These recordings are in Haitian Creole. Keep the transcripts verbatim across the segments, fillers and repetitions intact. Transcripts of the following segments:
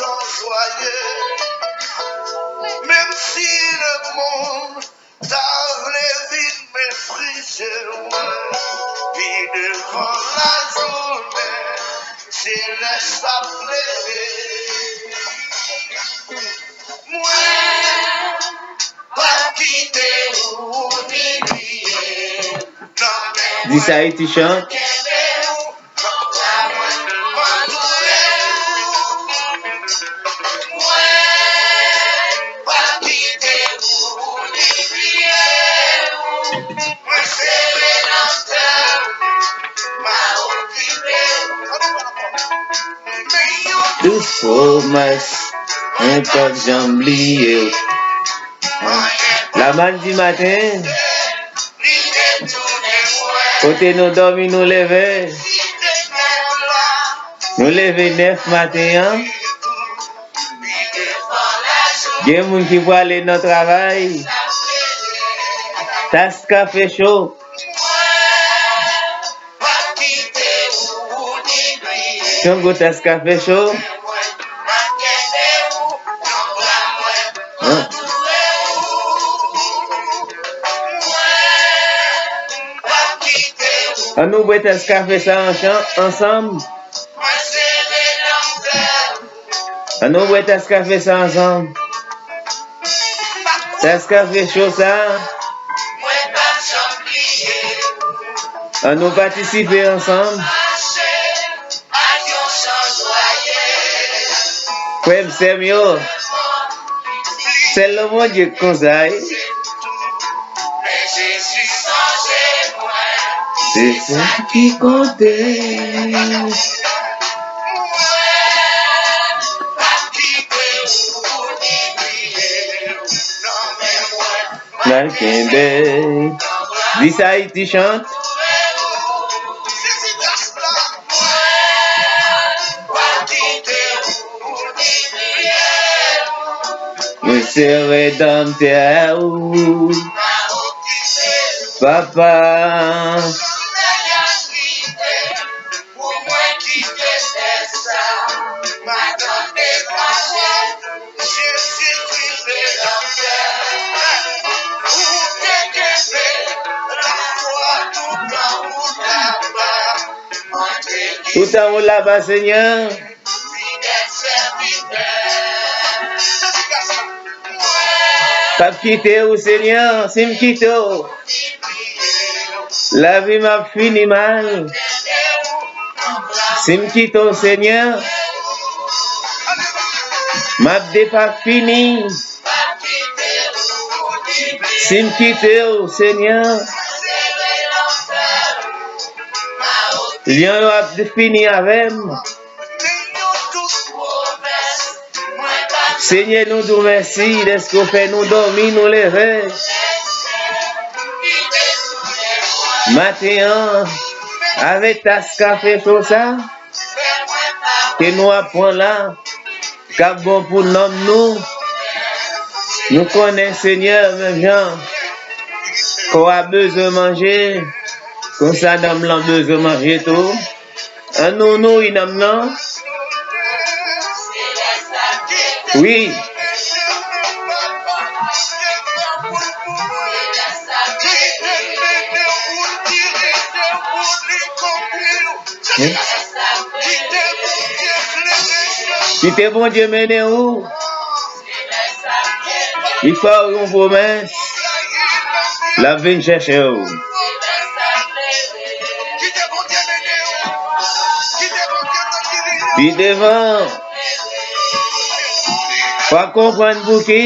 Swaye, menm si lemonn ta vle vin meprize w, pi devan lajounen, se lè s ap leve. Mwen p ap kite ou ni bliye. Dis Ayiti chante. Tout pwomès, mwen p ap janm bliye w. Lamàn di maten, kote nou dòmi, nou leve. Nou leve nèf maten an. Gen moun ki prale nan travay. Tas kafe cho. Yon gwo tas kafe cho. An. An nou bwè tas kafe sa anchan-, ansanm. An nou bwè tas kafe sa ansanm. Tas kafe cho sa. An nou patisipe ansanm. Frè m, sè m yo, sèl nan Bondye k konsa, wi. Se sa ki konte. Nan kenbe. Dis Ayiti chante. Mwen se redanmtè ou, papa. Pou mwen kite tè sa, m a tande pawòl Jezikri Redanmtè. Ou te kenbe lafwa toutan ou t ap la. Toutan ou laba, Senyè. Fidèl sèvitè. P ap kite ou, Senyè, si m kite w. Lavi m ap fini mal. Si m kite w, Senyè, m ap depafini. Si m kite w, Senyè, lyon yo ap fini avè m. Senyè, nou di w mèsi dèske w fè nou dòmi, nou leve. Maten an, avèk tas kafe cho sa ke nou ap pran la, k ap bon pou nanm nou. Nou konnen, Senyè, menm jan kò a bezwen manje, konsa nanm lan bezwen manje tou. An nou nouri nanm nan. Wi. Kite Bondye mennen ou. Li fè w yon pwomès. L ap vin chèche w. Pi devan, w ap konprann pouki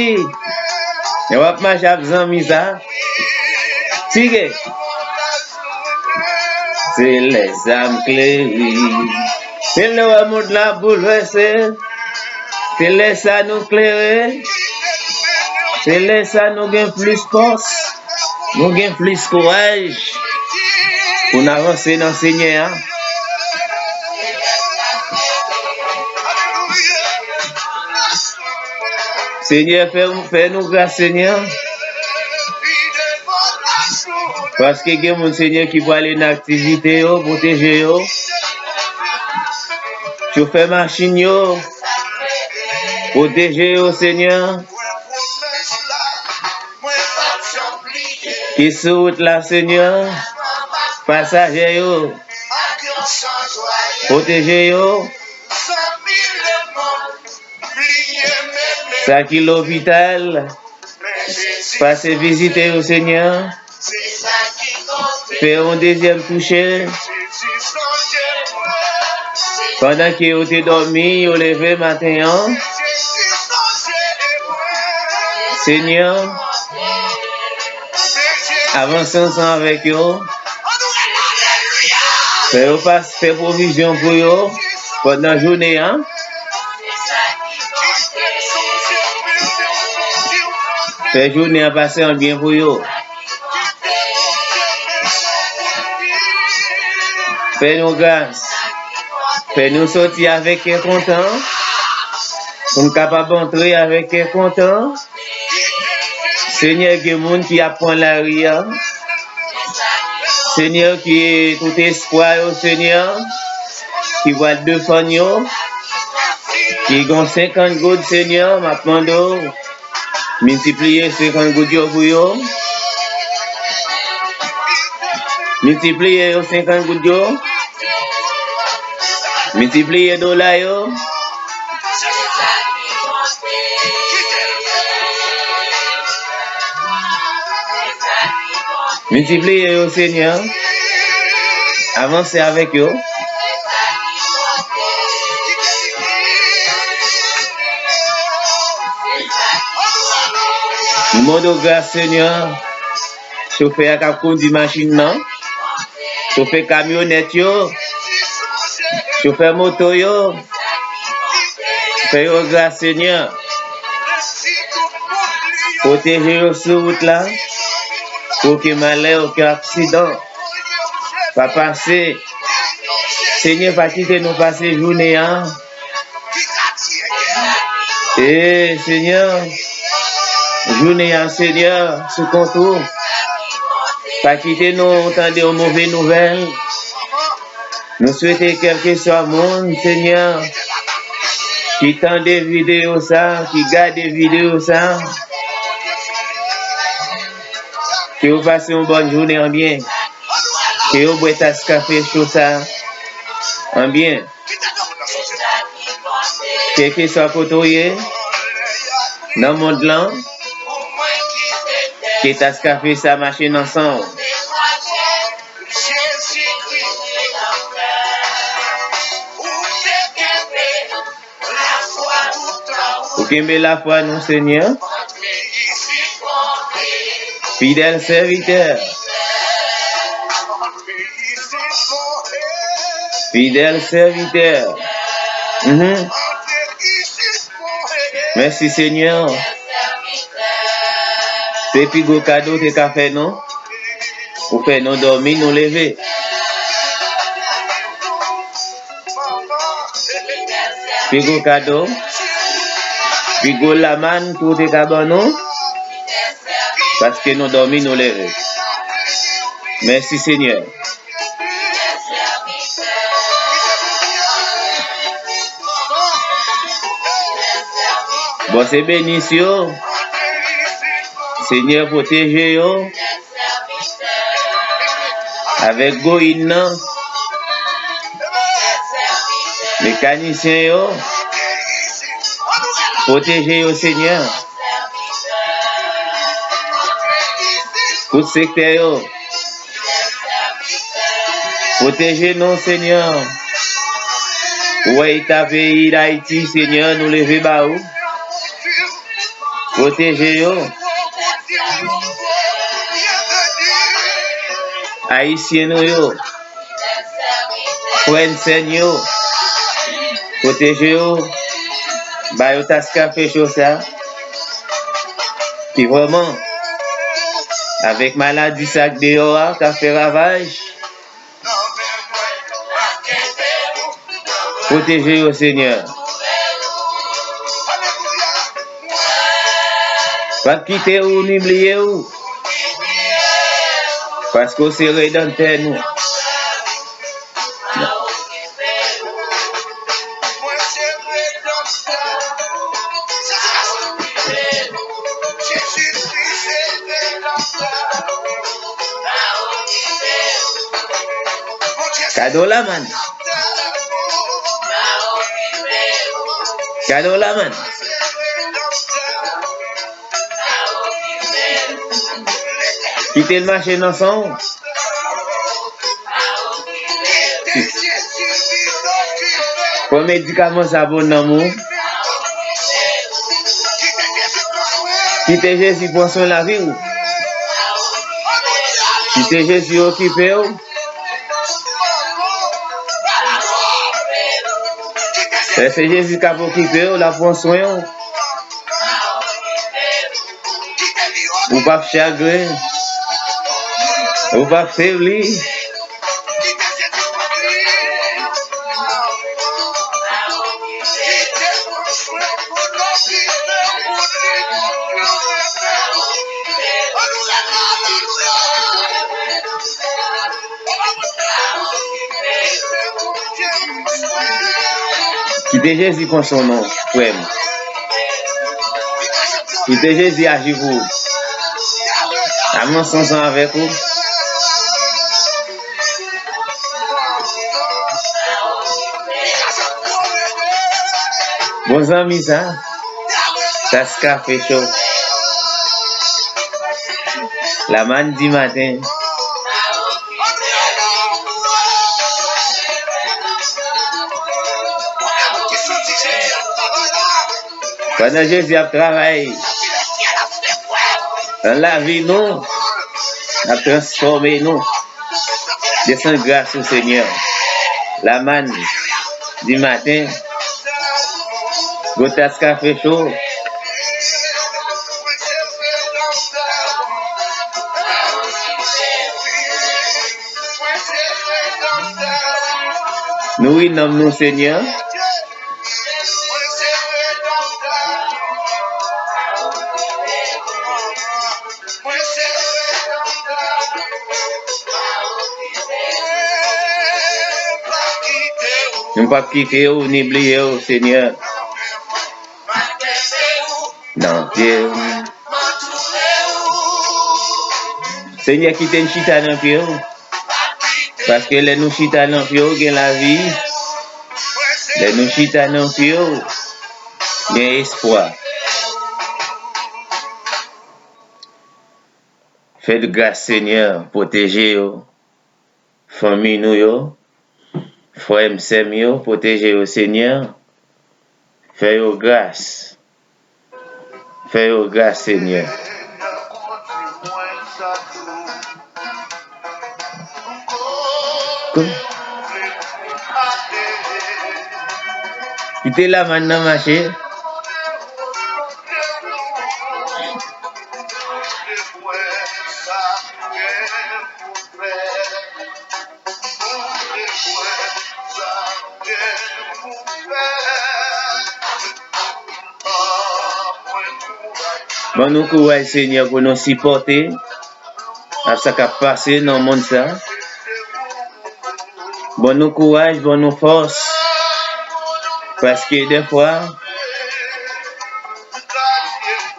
w ap mache ak zanmi sa. Tige. Se lè sa m klere. Se lè w wè mond la boulvèse. Se lè sa nou klere. Se lè sa nou gen plis fòs. Nou gen plis kouraj pou n avanse nan Senyè a. Senyè, fè, fè nou gras, Senyè. Paske gen moun, Senyè, ki prale nan aktivite yo, pwoteje yo. Chofè machin yo, Pwoteje yo, Senyè. Ki sou wout la, Senyè. Pasaje yo, pwoteje yo. Sa ki lopital, pase vizite yo, Senyè. Fè yon dezyèm touche. Pandan ke yo te dòmi, yo leve maten an. Senyè, avanse ansanm avèk yo. Fè yo pas, fè pwovizyon pou yo pandan jounen an. Fè jounen an pase an byen pou yo. Fè nou gras. Fè nou soti avèk kè kontan. Pou n kapab antre avèk kè kontan. Senyè, gen moun ki ap pran lari a. Senyè, ki tout espwa yo, Senyè, ki pral defann yo, ki gon senkant goud, Senyè, m ap mande w, miltipliye senkant goud yo pou yo. Miltipliye yo senkant goud yo. Miltipliye dola yo. Miltipliye yo, Senyè. Avanse avèk yo. Nou mande w gras, Senyè. Chofè a k ap kondui machin nan. Chofè kamyonèt yo. Chofè moto yo. Fè yo gras, Senyè. Pwoteje yo sou wout la. Pou okenn malè, okenn aksidan pa pase. Senyè, pa kite nou pase jounen an. E, Senyè, jounen an, Senyè, sou kont ou. Pa kite nou tande yon move nouvèl. Nou swete kèlkeswa moun, Senyè, ki tande videyo sa, ki gade videyo sa, ke yo pase yon bòn jounen an byen. Ke yo bwè tas kafe cho sa an byen. Kèlkeswa kote w ye nan mond lan, ke tas kafe sa mache nan san w. Ou kenbe lafwa nou, Senyè. Fidèl sèvitè. Fidèl sèvitè. Mhm. Mèsi, Senyè. Se pi gwo kado w te ka fè nou. Ou fè nou dòmi, nou leve. Pi gwo kado, pi gwo lamann ke w te ka ban nou, paske nou dòmi, nou leve. Mèsi, Senyè. Bon, se benis yo. Senyè, pwoteje yo. Avèk goyin nan, mekanisyen yo, pwoteje yo, Senyè. Tout sektè yo, pwoteje nou, Senyè. Ou wè eta peyi Dayiti, Senyè, nou leve ba ou. Pwoteje yo. Ayisyen nou yo, frè n sè n yo, pwoteje yo. Ba yo tas kafe cho sa. Ki vrèman, avèk maladi sa k deyò a, k ap fè ravaj, pwoteje yo, Senyè. Pa kite ou ni bliye ou, paske w se Redantè nou. Gade w la, man. Gade w la, man. Kite l mache nan san w. Pran medikaman sa pou nanm ou. Kite Jezi pran swen lavi w. Kite Jezi okipe w. Lè se Jezi k ap okipe w, l ap pran swen w. Ou p ap chagren. Ou p ap febli. Kite Jezi pran swen w non, frè m. Kite Jezi aji pou ou. Avanse ansanm avèk ou. Bon zanmi sa. Tas kafe cho. La manne du matin. Pandan Jezi ap travay nan lavi nou, l ap transfòme nou. Desann gras ou, Senyè. La manne du matin. Gwo tas kafe cho. Nouri nanm nou, Senyè. Nou p ap kite w ni bliye w, Senyè. Nan pye w. Senyè, kite n chita nan pye w. Paske lè nou chita nan pye w, gen lavi. Lè nou chita nan pye w, gen espwa. Fè l gras, Senyè, pwoteje yo. Fanmi nou yo, frè m, sè m yo, pwoteje yo, Senyè. Fè yo gras. Fè yo gras, Senyè. Kite la manne nan mache. Ban nou kouraj, Senyè, pou nou sipòte ak sa k ap pase nan mond sa. Ban nou kouraj, ban nou fòs. Paske dèfwa,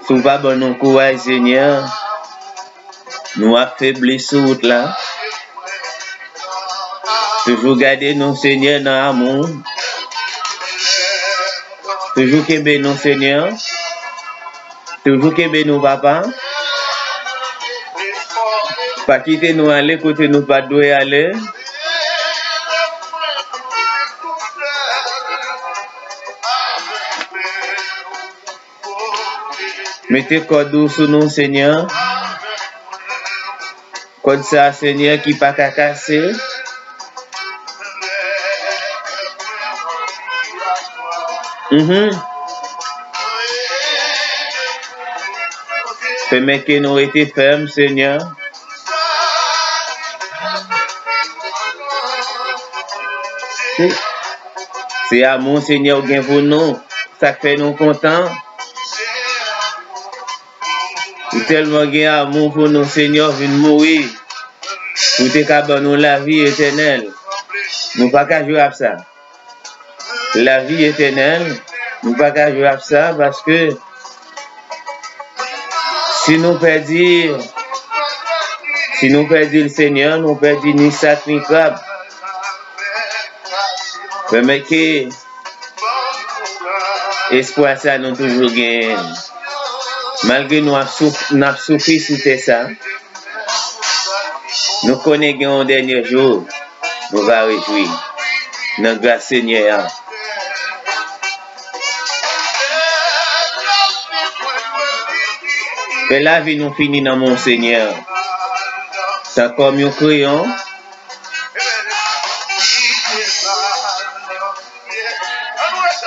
si w pa ban nou kouraj, Senyè, nou ap febli sou wout la. Toujou gade nou, Senyè, nan amou. Toujou kenbe nou, Senyè. Toujou kenbe nou, Papa. Pa kite nou ale kote nou pa t dwe ale. Mete kòd ou sou nou, Senyè. Kòd sa, Senyè, ki pa ka kase. Mhm. Pèmèt ke nou rete fèm, Senyè. Se, se amou, Senyè, ou gen pou nou. Sa k fè nou kontan. Ou tèlman gen amou pou nou, Senyè, ou vin mouri pou te ka ban nou lavi etènèl. Nou pa ka jwe ak sa. Lavi etènèl, nou pa ka jwe ak sa, paske si nou pèdi, si nou pèdi l, Senyè, nou pèdi ni sak ni krab. Pèmèt ke espwa sa nou toujou genyen. Malgre nou ap souf-, n ap soufri sou tè sa, nou konnen gen yon dènye jou, nou va rejwi nan gras Senyè a. Fè lavi nou fini nan men w, Senyè. Tan kòm yon kreyon,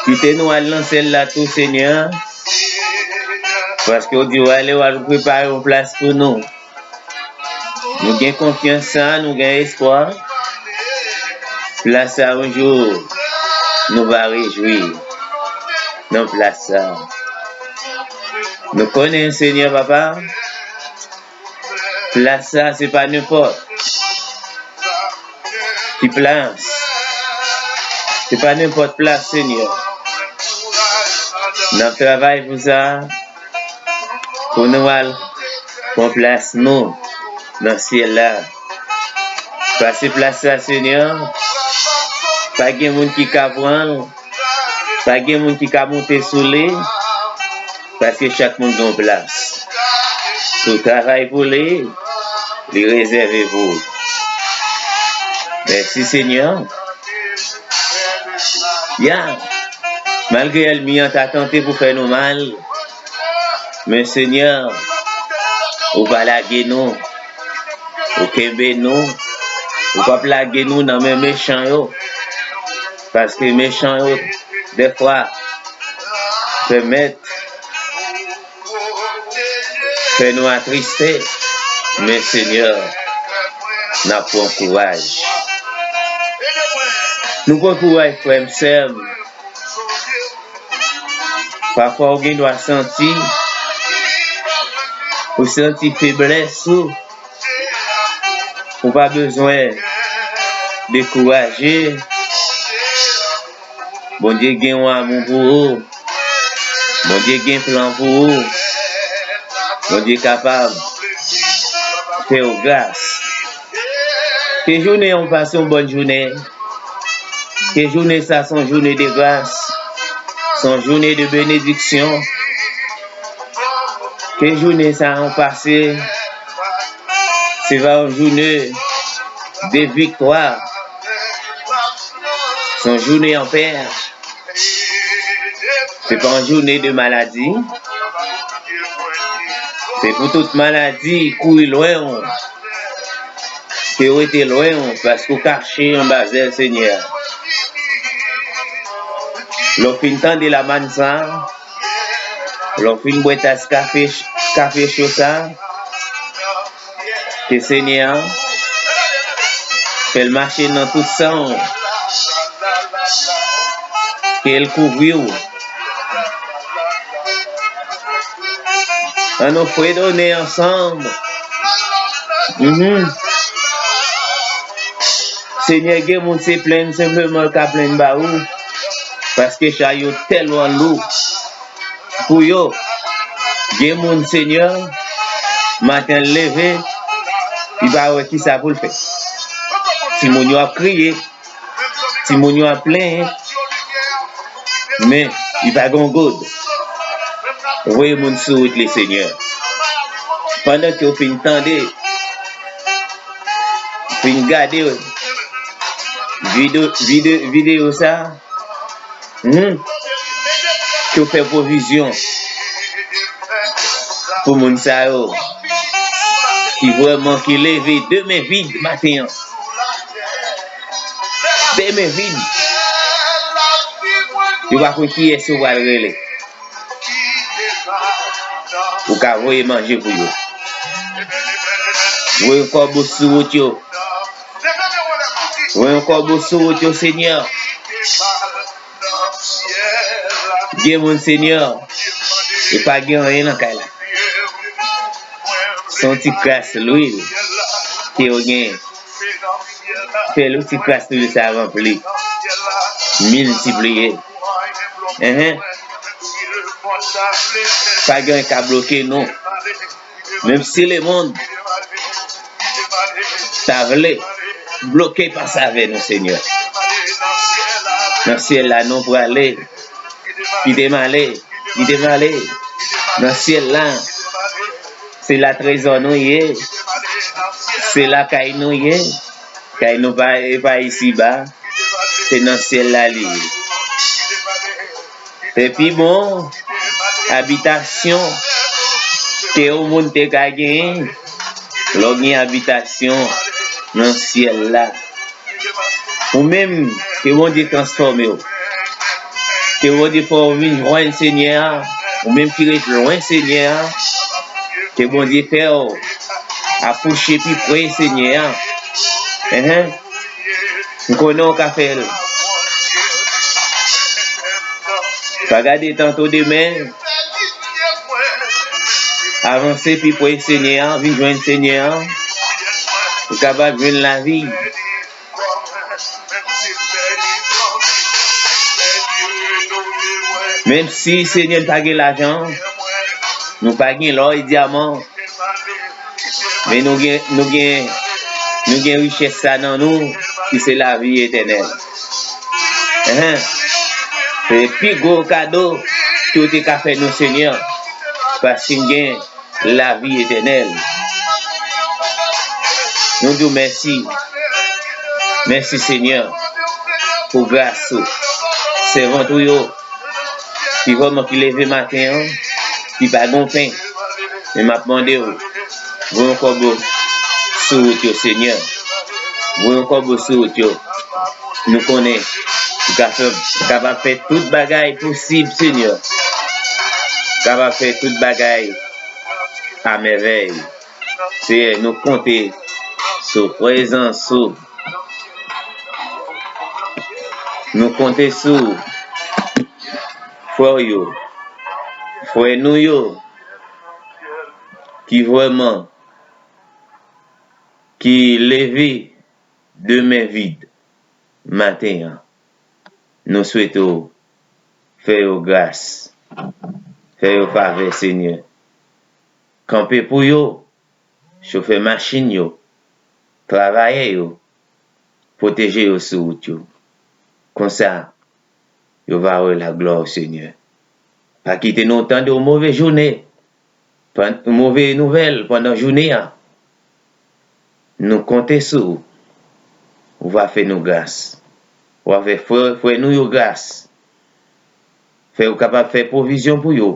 kite nou al nan syèl la tou, Senyè. Paske w di w ale, w al prepare yon plas pou nou. Nou gen konfyans sa, nou gen espwa. Plas sa, yon jou, nou va rejwi nan plas sa. Nou konnen, Senyè Papa, plas sa, se pa nenpòt ki plas. Se pa nenpòt plas, Senyè. N ap travay pou sa, pou nou al pran plas nou nan syèl la. Pase plas la, Senyè, pa gen moun ki ka pran l, pa gen moun ki ka monte sou li, paske chak moun gen yon plas. Si w travay pou li, li rezève pou ou. Mèsi, Senyè. Ya, malgre ènmi an ta tante pou fè nou mal, men Senyè, ou pa lage nou, ou kenbe nou, ou p ap lage nou nan men mechan yo, paske mechan yo, dèfwa, pèmèt fè nou atriste, men Senyè, n ap pran kouraj. Nou pran kouraj, frè m, sè m. Pafwa, ou gen dwa santi, ou santi feblès ou. Ou pa bezwen dekouraje. Bondye gen yon amou pou ou. Bondye gen plan pou ou. Bondye kapab fè w gras. Ke jounen an pase yon bòn jounen. Ke jounen sa se yon jounen de gras. Se yon jounen de benediksyon. Ke jounen sa an pase se pa yon jounen de viktwa. Se yon jounen an pè. Se pa yon jounen de maladi. Se pou tout maladi kouri lwen w. Ke yo rete lwen w, paske w kache anba zèl Senyè a. Lè w fin tande lamàn sa, lè w fin bwè tas kafe, kafe cho sa, ke Senyè a fè l mache nan tout san w. Ke l kouvri w. Ann nou fredone ansanm. Mhm. Senyè, gen moun se plenn senpleman l ka plenn ba ou, paske chay yo tèlman lou pou yo. Gen moun, Senyè, maten l leve, li pa wè kisa pou l fè. Timoun yo ap kriye, timoun yo ap plenyen, men li pa gen yon goud. Voye moun sou wout li, Senyè. Pandan ke w fin tande, fin gade vide-, vide-, videyo sa, Hmm. Ke w fè pwovizyon pou moun sa yo ki vrèman ki leve de men vid maten an. De men vid. Yo pa konn kiyès yo pral rele. Ou ka voye manje pou yo. Voye yon kòbo sou wout yo. Voye yon kòbo sou wout yo, Senyè. Gen moun, Senyè, yo pa gen anyen nan kay la. Se yon ti kras lwil ke yo genyen. Fè yon ti kras lwil sa ranpli. Miltipliye. Enhen. Pa gen anyen ka bloke nou. Menm si lemonn ta vle bloke pas avè nou, Senyè. Nan syèl la nou prale. Kite m ale. Kite m ale. Nan syèl la, se la trezò nou ye. Se la kay nou ye. Kay nou pa, e pa isiba. Se nan syèl la li ye. Se pi bon abitasyon ke yon moun te ka genyen. Lè w gen abitasyon nan syèl la. Ou menm, ke Bondye transfòme w. Ke Bondye fè w vin jwenn Senyè a. Ou menm ki ret lwen Senyè a. Ke Bondye fè w apwoche pi pre Senyè a. Enhen. M konnen w ka fè l. Pa gade tanto demen. Avanse pi pre Senyè a, vin jwenn Senyè a. Ou kapab jwenn lavi. Menm si Senyè n pa gen lajan, nou pa gen lò e dyaman, men nou gen, nou gen, nou gen richès sa nan nou, ki se lavi etènèl. Enhen. Se pi gwo kado ke w te ka fè nou, Senyè, paske n gen lavi etènèl. Nou di w mèsi. Mèsi, Senyè, pou gras ou. Sèvant ou yo, ki vrèman ki leve maten an, ki pa gon pen. Men m ap mande w, voye yon kòbo sou wout yo, Senyè. Voye yon kòbo sou wout yo. Nou konnen ou ka fè, ou kapab fè tout bagay posib, Senyè. Ou kapab fè tout bagay a mèvèy. Seyè, nou konte sou prezans ou. Nou konte sou frè yo, frè nou yo, ki vrèman, ki leve de men vid maten an. Nou swete w fè yo gras, fè yo favè, Senyè. Kanpe pou yo, chofè machin yo, travayè yo, pwoteje yo sou wout yo. Konsa, yo va wè laglwa w, Senyè. Pa kite nou tande yon move jounen, pan-, move nouvèl pandan jounen an. Nou konte sou ou. Ou va fè nou gras. Ou va fè frè, frè nou yo gras. Fè ou kapab fè pwovizyon pou yo.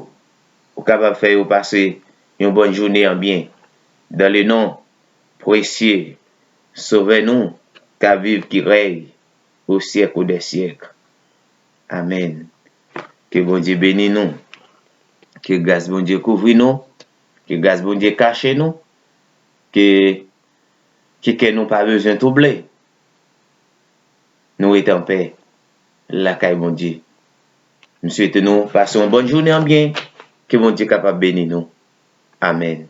Ou kapab fè yo pase yon bòn jounen an byen. Dan le non presye Sovè nou, k ap viv, ki rèy o syèk o dè syèk. Amèn. Ke Bondye beni nou. Ke gras Bondye kouvri nou. Ke gras Bondye kache nou. Ke, ke kè nou pa bezwen twouble. Nou rete anpè lakay Bondye. M swete nou pase yon bòn jounen an byen. Ke Bondye kapab beni nou. Amèn.